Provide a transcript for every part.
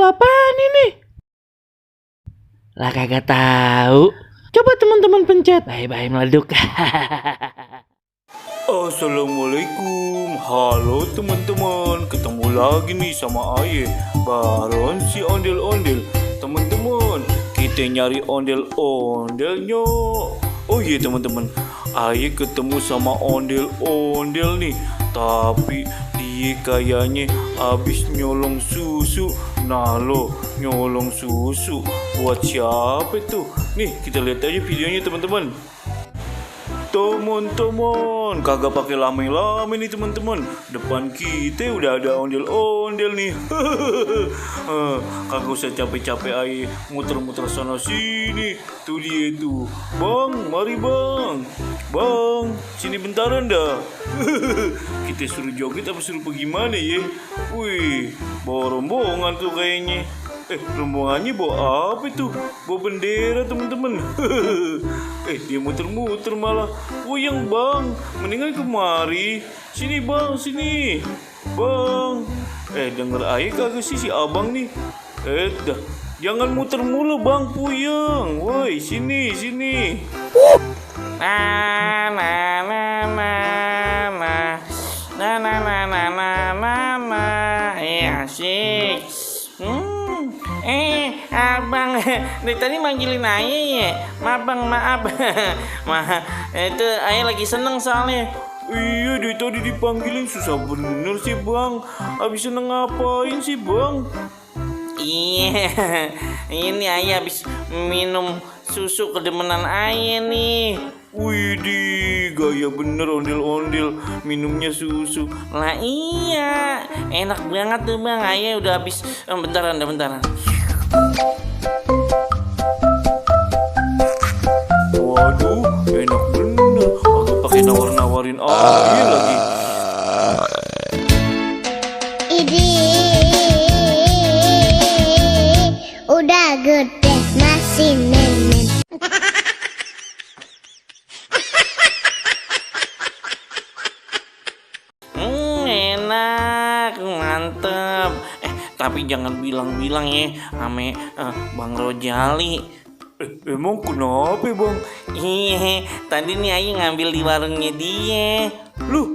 apaan ini? Lah kagak tahu. Coba teman-teman pencet. Bye-bye meleduk. Assalamualaikum, halo teman-teman. Ketemu lagi nih sama Aye, Baron si ondel-ondel. Teman-teman, kita nyari ondel-ondelnya. Oh iya teman-teman, Aye ketemu sama ondel-ondel nih. Tapi dia kayaknya habis nyolong susu. Nah lo, nyolong susu buat siapa tuh? Nih kita lihat aja videonya teman-teman. Teman-teman, kagak pakai lame-lame nih teman-teman. Depan kita udah ada ondel-ondel nih. Kagak usah capek-capek aja muter-muter sana sini. Tuh dia tuh. Bang, mari bang. Bang, sini bentaran dah. Kita suruh joget apa suruh bagaimana ya? Wih, bawa rombongan tuh kayaknya. Rombongannya bawa apa itu? Bawa bendera teman-teman. Dia muter-muter malah. Yang bang, mendingan kemari. Sini bang, sini. Bang. Denger aja kagak sih si abang nih. Dah, jangan muter mulu bang Puyeng. Woi, sini, sini. Asik. Abang dari tadi manggilin Ayah ya. Maaf bang, maaf. Itu Ayah lagi seneng soalnya. Iya, dari tadi dipanggilin susah bener sih bang. Habis seneng ngapain sih bang? Iya, ini Ayah habis minum susu kedemenan Ayah nih. Widih, gaya bener ondel-ondel minumnya susu. Lah iya, enak banget tuh bang. Ayah udah habis. Bentaran. Waduh, enak bener. Aku pakai nawar-nawarin air lagi. Udah gede masih nenek. Enak, mantep. Tapi jangan bilang-bilang ya ame Bang Rojali. Emang kenapa bang? Iya, tadi nih Ayah ngambil di warungnya dia. Loh,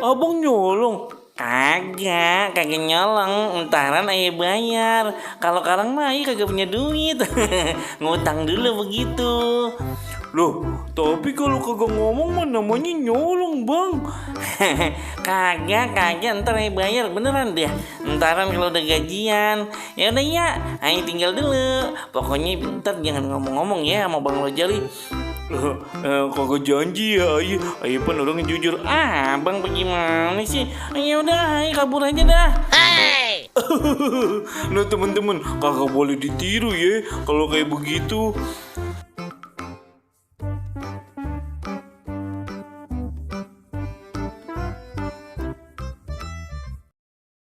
abang nyolong? Kagak nyolong. Entaran Ayah bayar. Kalau sekarang mah Ayah kagak punya duit. Ngutang dulu begitu. Loh, tapi kalau kagak ngomong mah namanya nyolong bang. Kagak ntar Ayah bayar beneran deh. Entaran kalau udah gajian. Ya udah ya, Ayah tinggal dulu. Pokoknya ntar jangan ngomong-ngomong ya sama Bang Rojali. Kagak janji ya Ayah pan orang jujur. Bang bagaimana sih? Ya udah, Ayah kabur aja dah. Nah teman-teman, kagak boleh ditiru ya kalau kayak begitu.